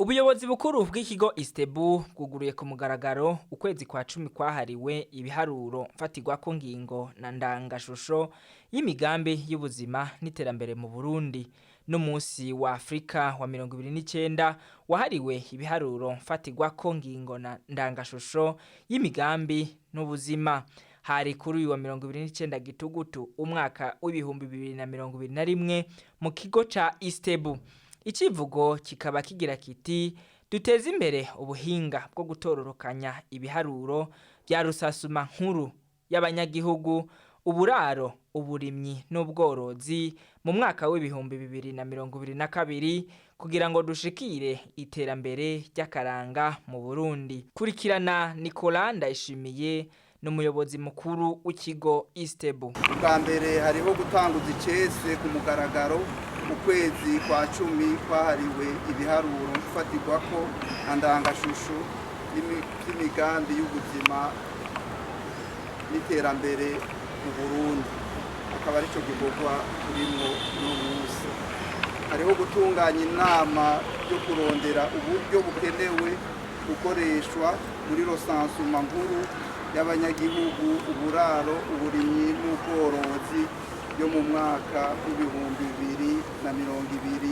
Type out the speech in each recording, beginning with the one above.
Ubuyobozi bukuru bw'ikigo Istebu bwuguruye ku mugaragaro ukwezi kwa 10 kwahariwe ibiharuro mfatirwako ngingo na ndangashusho y'imigambi y'ubuzima n'iterambere mu Burundi. N'umunsi wa Afrika wa 29 wahariwe ibiharuro mfatirwako ngingo na ndangashusho y'imigambi n'ubuzima. Hari kuri uyu wa 29 Gitugutu umwaka w'2021 mu kigo ca Istebu. Icivugo kikaba kigira kiti: "Duteze imbere ubuhinga bwo gutororokanya ibiharuro bya rusasuma nkuru y'abanyagihugu, uburaro, uburimyi n'ubworozi mu mwaka w'2022 kugira ngo dushikire iterambere ry'akaranga mu Burundi." Kurikirana Nicolas Ndayishimiye, n'umuyobozi mukuru w'ikigo Istebu. Bwa mbere hariho gutanguza icese ku mugaragaro ukwezi kwa 10 kwahariwe ibiharuro mfatirwako na ndangashusho y'imigambi y'ubuzima n'iterambere mu Burundi, akaba aricyo gikorwa turimwo uno munsi. Hariho gutunganya inama yo kurondera uburyo bukenewe gukoreshwa muri recensement nkuru y'abanyagihugu, uburaro, uburimyi n'ubworozi yo mu mwaka w'2022.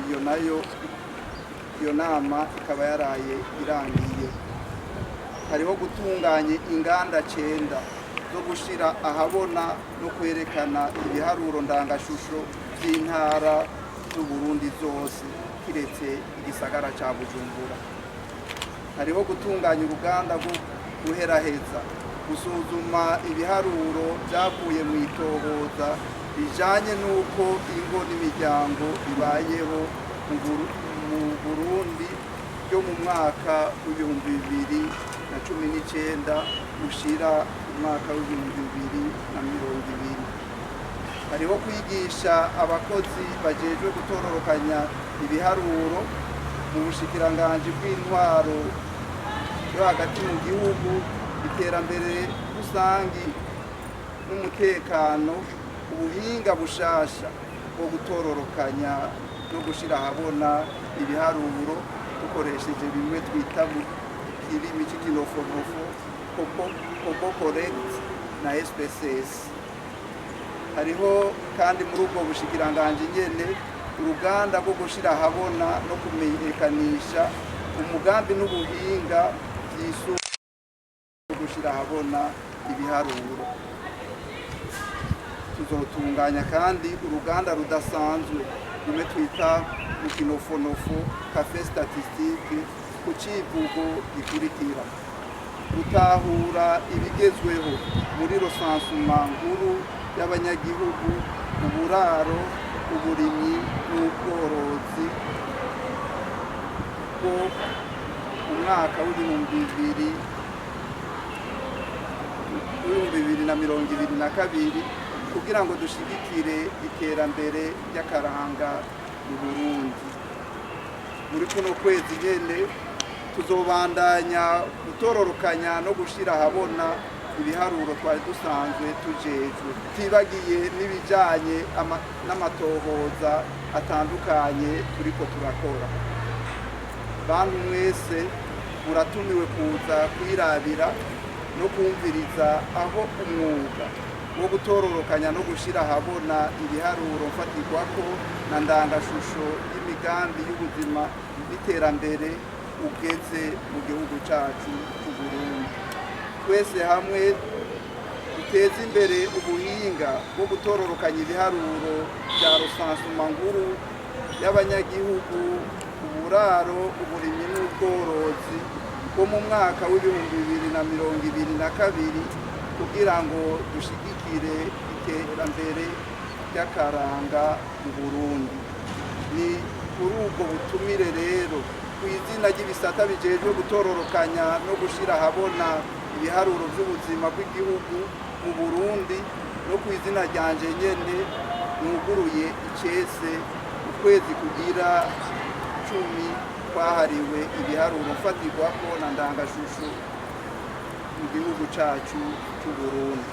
Iyo nayo, iyo nama ikaba yaraye irangiye. Hariho gutunganya inganda cenda zo gushira ahabona no kwerekana ibiharuro ndangashusho by'intara z'Uburundi zose kiretse igisagara ca Bujumbura. Hariho gutunganya uruganda rwo guheraheza gusuzuma ibiharuro byavuye mu itohoza bijanye n'uko ingo n'imiryango bibayeho mu Burundi ryo mu mwaka w'2019 ushira umwaka w'2020. Hariho kwigisha abakozi bajejwe gutororokanya ibiharuro mu bushikiranganji bw'intwaro yo hagati mu gihugu, iterambere rusangi n'umutekano, ubuhinga bushasha bwo gutororokanya no gushira ahabona ibiharuro dukoresheje bimwe twita mu kirimi c'ikinofonofo Kobo Collect na SPSS. Hariho kandi muri ubwo bushikiranganji nyene uruganda rwo gushira ahabona no kumenyekanisha umugambi n'ubuhinga vy'isu gushira ahabona ibiharuro. Tuzotunganya kandi uruganda rudasanzwe, rumwe twita mu kinofonofo café statistique, ku civugo gikurikira: gutahura ibigezweho muri recensement nkuru y'abanyagihugu, uburaro, uburimyi n'ubworozi bwo mu mwaka w'2022 kugira ngo dushigikire iterambere ry'akaranga mu Burundi. Muri kuno kwezi nyene tuzobandanya gutororokanya no gushira ahabona ibiharuro twari dusanzwe tujejwe, tibagiye n'ibijanye n'amatohoza atandukanye turiko turakora. Bantu mwese muratumiwe kuza kwirabira no kumviriza aho umwuga wo gutororokanya no gushira ahabona ibiharuro mfatirwako na ndangashusho y'imigambi y'ubuzima n'iterambere ugeze mu gihugu cacu c'u Burundi. Twese hamwe duteze imbere ubuhinga bwo gutororokanya ibiharuro bya recensement nkuru y'abanyagihugu, uburaro, uburimyi n'ubworozi bwo mu mwaka w'2022 kugira ngo dushigikire iterambere ry'akaranga mu Burundi. Ni kuri ubwo butumire rero, ku izina ry'ibisata bijejwe gutororokanya no gushira ahabona ibiharuro by'ubuzima bw'igihugu mu Burundi, no ku izina ryanje nyene, nuguruye icese ukwezi kugira 10 kwahariwe ibiharuro mfatirwako na ndangashusho mu gihugu cacu c'u Burundi.